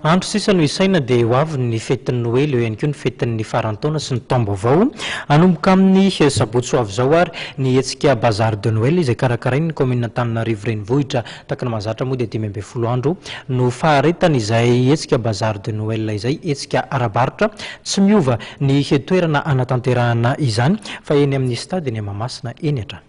Andro sisa no isaina dia ho avy ny fetin'ny Noely, eo ihany koa ny fetin'ny faran'ny taona sy ny taom-baovao. Hanomboka amin'ny sabotsy ho avy izao ary ny hetsika Bazar de Noël izay karakarain'ny kaominina Antananarivo Renivohitra. Tahaka ny mahazatra moa dia 15 andro no faharetan'izay hetsika Bazar de Noël izay, hetsika ara-barotra. Tsy miova ny toerana hanatanterahana izany fa eny amin'ny stade eny Mahamasina eny hatrany.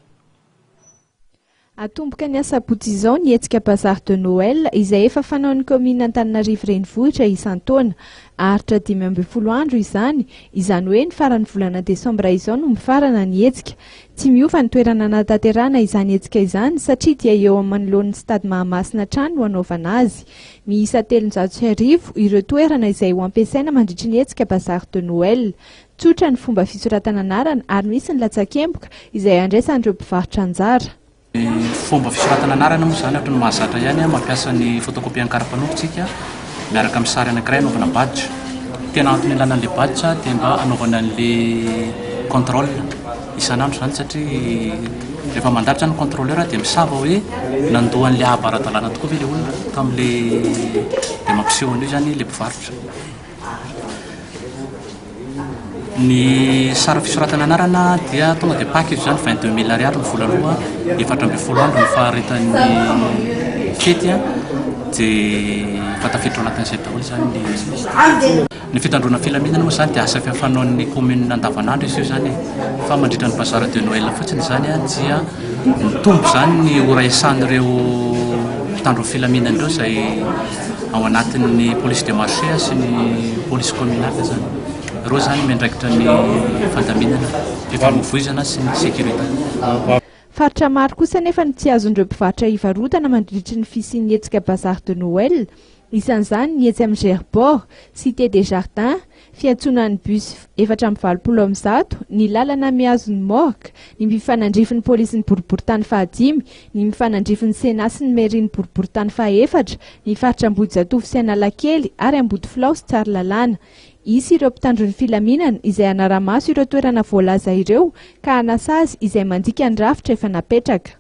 Hatomboka ny asabotsy izao ny hetsika Bazar de Noël izay efa fanaon'ny kaominina Antananarivo Renivohitra isan-taona. Haharitra 15 andro izany, izany hoe ny faran'ny volana desambra izao no mifarana ny hetsika. Tsy miova ny toerana hanatanterahana izany hetsika izany satria dia eo manoloan'ny Stade Mahamasina hatrany no hanaovana azy. Miisa 1300 ireo toerana izay ho ampiasaina mandritry ny hetsika Bazar de Noël. Tsotra ny fomba fisoratana anarana ary misy ny latsakemboka izay andraisan'ireo mpivarotra anjara. Ny fomba fisoratana anarana moa izany ohatran'ny mahazatra ihany, mampiasa ny photocopie an'ny kara-panondro isika miaraka amin'ny sary anankiray anaovana badge. Tena antony ilana an'ilay badge dia mba hanaovana an'ilay contrôle isan'andro izany satria rehefa mandalo izany ny contrôleur dia misava hoe nandoa an'ilay haba ara-dalàna tokoa ve ilay olona tamin'ilay dia mampiseho an'io izany ilay mpivarotra. Ny sary fisoratana anarana dia tonga dia pack izy izany, 22 mille ariary ny vola aloha, 14 andro ny faharetan'ny fety dia efa tafiditra ao anatin'izay daholo izany ny Ny fitandroana filaminana moa izany dia asa efa fanaon'ny commune andavanandro izy io izany e, fa mandritra ny bazar de Noël fotsiny izany dia mitombo izany ny ora iasan'ireo mpitandro ny filaminana ireo izay ao anatin'ny police de marché sy ny police communale izany. Ireo izany miandraikitra ny fandaminana, fifamoivoizana sy ny sécurité. Faritra maro kosa anefa no tsy azon'ireo mpivarotra hivarotana mandritry ny fisian'ny hetsika Bazar de Noël, isan'izany ny etsy amin'ny Gerbord, Cité des Jardins, fiantsonan'ny bus 184, ny lalana mihazo ny morgue, ny mifanandrify ny polisin'ny boriborintany fahadimy, ny mifanandrify ny Sénat sy ny mairie-n'ny boriborintany fahaefatra, ny faritra Ambohijatovo sy Analakely ary Ambodifilao sy Tsaralalàna. Hisy ireo mpitandro ny filaminana izay hanara-maso ireo toerana voalaza ireo ka hanasazy izay mandika ny rafitra efa napetraka.